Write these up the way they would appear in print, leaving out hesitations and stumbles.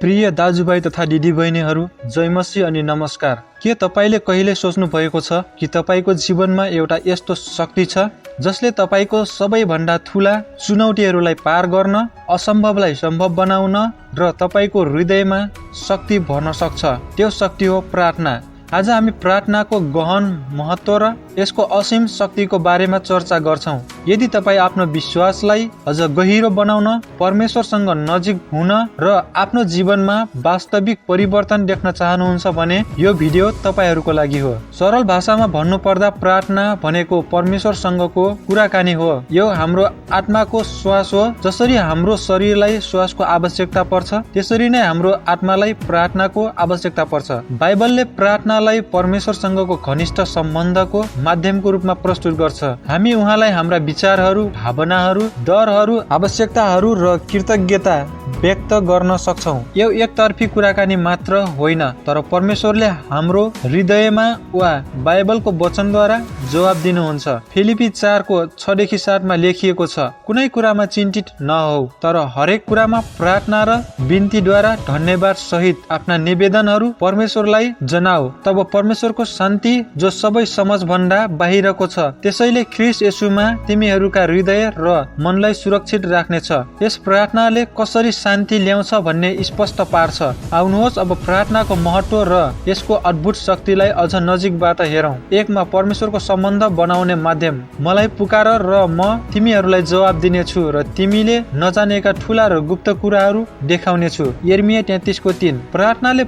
प्रिय दाजुभाइ तथा दिदीबहिनीहरू, जय मसीह अनि नमस्कार। के तपाईले कहिले सोच्नु भएको छ कि तपाईको जीवनमा एउटा यस्तो शक्ति छ जसले तपाईको सबैभन्दा ठूला चुनौतीहरूलाई पार गर्न, असम्भवलाई सम्भव बनाउन र तपाईको हृदयमा शक्ति भर्न सक्छ? त्यो शक्ति हो प्रार्थना। आज हामी प्रार्थनाको गहन महत्त्व र यसको असीम शक्तिको बारेमा चर्चा गर्छौं। यदि तपाईँ आफ्नो विश्वासलाई अझ गहिरो बनाउन, परमेश्वरसँग नजिक हुन र आफ्नो जीवनमा वास्तविक परिवर्तन देख्न चाहनुहुन्छ भने यो भिडियो तपाईहरूको लागि हो। सरल भाषामा भन्नुपर्दा प्रार्थना भनेको परमेश्वरसँगको कुराकानी हो। यो हाम्रो आत्माको श्वास हो। जसरी हाम्रो शरीरलाई श्वासको आवश्यकता पर्छ, त्यसरी नै हाम्रो आत्मालाई प्रार्थनाको आवश्यकता पर्छ। बाइबलले प्रार्थनालाई परमेश्वरसँगको घनिष्ठ सम्बन्धको माध्यमको रूपमा प्रस्तुत गर्छ। हामी उहाँलाई हाम्रा विचारहरू, भावनाहरू, डरहरू, आवश्यकताहरू र कृतज्ञता व्यक्त गर्न सक्छौं। यो एकतर्फी कुराकानी मात्र होइन, तर परमेश्वरले हाम्रो हृदयमा वा बाइबलको वचनद्वारा जवाब दिनुहुन्छ। फिलिपी 4:6-7 मा लेखिएको छ, कुनै कुरामा चिन्तित नहौ, तर हरेक कुरामा प्रार्थना र बिन्तीद्वारा धन्यवाद सहित आफ्ना निवेदनहरू परमेश्वरलाई जनाऊ। तब परमेश्वरको शान्ति जो सबै समझ भन्दा बाहिरको छ, त्यसैले ख्रीष्ट येशूमा तिमीहरूका हृदय र मनलाई सुरक्षित राख्नेछ। यस प्रार्थनाले कसरी शान्ति ल्याउँछ भन्ने स्पष्ट पार्छ। आउनुहोस् अब प्रार्थनाको महत्त्व र यसको अद्भुत शक्तिलाई अझ नजिकबाट हेरौं। 1 मा परमेश्वरको सम्बन्ध बनाउने माध्यम। मलाई पुकार र म तिमीहरूलाई जवाब दिनेछु र तिमीले नजानेका ठूला र गुप्त कुराहरू देखाउनेछु। यिर्मया 33:3। प्रार्थनाले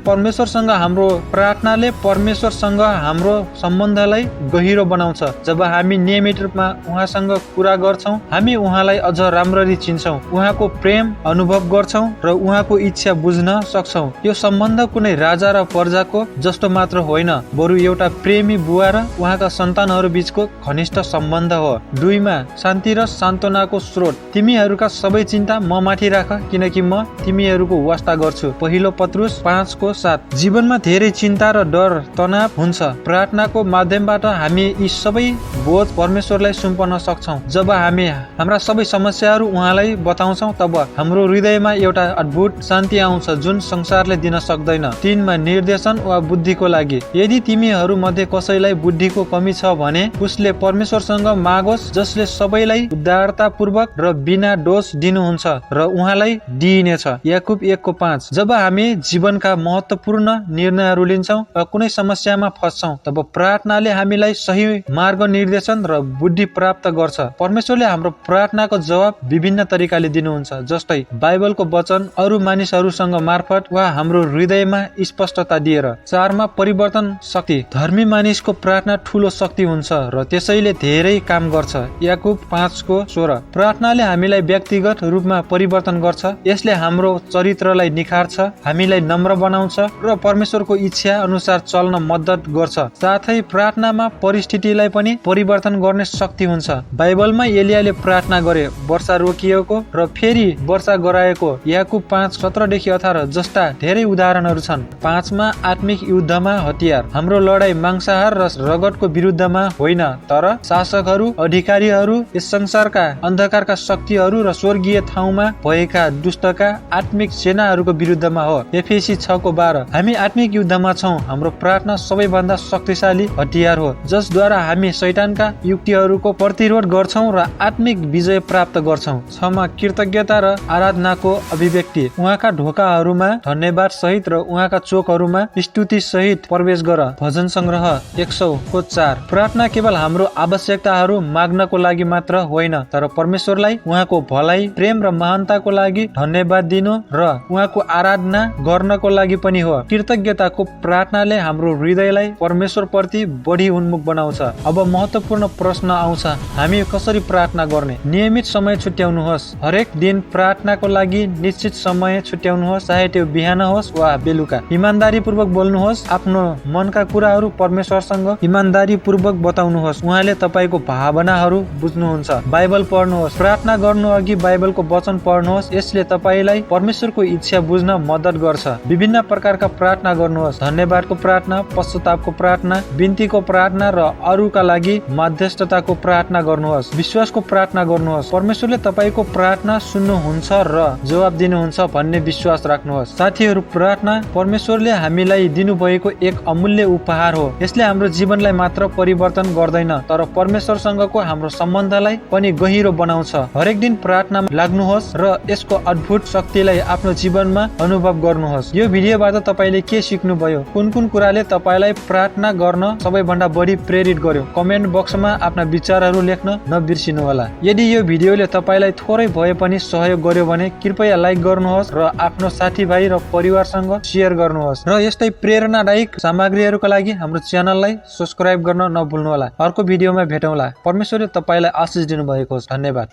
परमेश्वरसँग हाम्रो सम्बन्धलाई गहिरो बनाउँछ। जब हामी नियमित रूपमा उहाँसँग कुरा गर्छौं, हामी उहाँलाई अझ राम्ररी चिन्छौं, उहाँको प्रेम अनुभव गर्छौं र उहाँको इच्छा बुझ्न सक्छौं। यो सम्बन्ध कुनै राजा र प्रजाको जस्तो मात्र होइन, बरु एउटा प्रेमी बुवा र उहाँका सन्तानहरू बीचको घनिष्ठ सम्बन्ध हो। 2 मा शान्ति र सान्त्वनाको स्रोत। तिमीहरूका सबै चिन्ता म माथि राख, किनकि म तिमीहरूको वास्ता गर्छु। पहिलो पत्रुस 5:7। जीवनमा धेरै चिन्ता र डर, तनाव हुन्छ। प्रार्थनाको माध्यमबाट हामी यी सबै बोझ परमेश्वरलाई सुम्पन सक्छौं। जब हामी हाम्रा सबै समस्याहरू उहाँलाई बताउँछौं, तब हाम्रो हृदयमा एउटा अद्भुत शान्ति आउँछ जुन संसारले दिन सक्दैन। 3 मा निर्देशन वा बुद्धिको लागि। यदि तिमीहरू मध्ये कसैलाई बुद्धिको कमी छ भने उसले परमेश्वरसँग मागोस्, जसले सबैलाई उदारतापूर्वक र बिना दोष दिनुहुन्छ र उहाँलाई दिइनेछ। याकुब 1:5। जब हामी जीवनका महत्त्वपूर्ण निर्णयहरू लिन्छौं र कुनै समस्यामा फस्छौं, तब प्रार्थनाले हामीलाई सही मार्ग निर्देशन र बुद्धि प्राप्त गर्छ। परमेश्वरले हाम्रो प्रार्थनाको जवाब विभिन्न तरिकाले दिनुहुन्छ, जस्तै बाइबलको वचन, अरू मानिसहरूसँग मार्फत वा हाम्रो हृदयमा स्पष्टता दिएर। 4 मा परिवर्तन शक्ति। धर्मी मानिसको प्रार्थना ठूलो शक्ति हुन्छ र त्यसैले धेरै काम गर्छ। याकुब 5:16। प्रार्थनाले हामीलाई व्यक्तिगत रूपमा परिवर्तन गर्छ। यसले हाम्रो चरित्रलाई निखार्छ, हामीलाई नम्र बनाउँछ र परमेश्वरको इच्छा अनुसार चल्न मद्दत गर्छ। साथै प्रार्थनामा परिस्थितिलाई पनि परिवर्तन गर्ने शक्ति हुन्छ। बाइबलमा एलियाले प्रार्थना गरे, वर्षा रोकिएको र फेरि वर्षा गराएको। याकुब 5:17-18 जस्ता धेरै उदाहरणहरू छन्। 5 मा आत्मिक युद्धमा हतियार। हाम्रो लडाई मांसाहार र रगतको विरुद्धमा होइन, तर शासकहरू, अधिकारीहरू, यस संसारका अन्धकारका शक्तिहरू र स्वर्गीय ठाउँमा भएका दुष्टका आत्मिक सेनाहरूको विरुद्धमा हो। एफेसी 6:12। हामी आत्मिक युद्धमा छौं। हाम्रो प्रार्थना सबैभन्दा शक्तिशाली हतियार हो, जसद्वारा हामी शैतानका युक्तिहरूको प्रतिरोध गर्छौं र आत्मिक विजय प्राप्त गर्छौं। 6 मा कृतज्ञता र आराधनाको अभिव्यक्ति। उहाँका ढोकाहरूमा धन्यवाद सहित र उहाँका चोकहरूमा स्तुति सहित प्रवेश गर। भजन संग्रह 100:4। प्रार्थना केवल हाम्रो आवश्यकताहरू माग्नको लागि मात्र होइन, तर परमेश्वरलाई उहाँको भलाइ, प्रेम र महानताको लागि धन्यवाद दिनु र उहाँको आराधना गर्नको लागि पनि हो। कृतज्ञताको प्रार्थनाले हाम्रो हृदयलाई परमेश्वर प्रति बढी उन्मुख बनाउँछ। अब महत्त्वपूर्ण प्रश्न आउँछ, हामी कसरी प्रार्थना गर्ने? नियमित समय छुट्याउनुहोस्। हरेक दिन प्रार्थनाको लागि निश्चित समय छुट्याउनुहोस्, चाहे त्यो बिहान होस् वा बेलुका। इमानदारीपूर्वक बोल्नुहोस्। आफ्नो मनका कुराहरू परमेश्वरसँग इमानदारीपूर्वक बताउनुहोस्। उहाँले तपाईँको भावनाहरू बुझ्नुहुन्छ। बाइबल पढ्नुहोस्। प्रार्थना गर्नु अघि बाइबलको वचन पढ्नुहोस्। यसले तपाईँलाई परमेश्वरको इच्छा बुझ्न मद्दत गर्छ। विभिन्न प्रकारका प्रार्थना गर्नुहोस्। धन्यवादको प्रार्थना, पश्चातापको प्रार्थना, बिन्तीको प्रार्थना र अरूका लागि मध्यस्थताको प्रार्थना गर्नुहोस्। विश्वासको प्रार्थना गर्नुहोस्। परमेश्वरले तपाईँको प्रार्थना सुन्नुहुन्छ र जवाब दिनुहुन्छ भन्ने विश्वास राख्नुहोस्। साथीहरू, प्रार्थना परमेश्वरले हामीलाई दिनुभएको एक अमूल्य उपहार हो। यसले हाम्रो जीवनलाई मात्र परिवर्तन गर्दैन तर परमेश्वरसँगको हाम्रो सम्बन्धलाई पनि गहिरो बनाउँछ। हरेक दिन प्रार्थनामा लाग्नुहोस् र यसको अद्भुत शक्तिलाई आफ्नो जीवनमा अनुभव गर्नुहोस्। यो भिडियोबाट तपाईले के सिक्नुभयो? कुन कुराले तपाईलाई प्रार्थना गर्न सबैभन्दा बढी प्रेरित गर्यो? कमेन्ट बक्समा आफ्ना विचारहरू लेख्न नबिर्सिनुहोला। यदि यो भिडियोले तपाईलाई थोरै भए पनि सहयोग गर्यो भने कृपया लाइक गर्नुहोस् र आफ्नो साथीभाइ र परिवारसँग शेयर गर्नुहोस् र यस्तै प्रेरणादायक सामग्रीहरूका लागि हाम्रो च्यानललाई सब्स्क्राइब गर्न नभुल्नुहोला। अर्को भिडियोमा भेटौँला। परमेश्वरले तपाईलाई आशिष दिनुभएको होस्। धन्यवाद।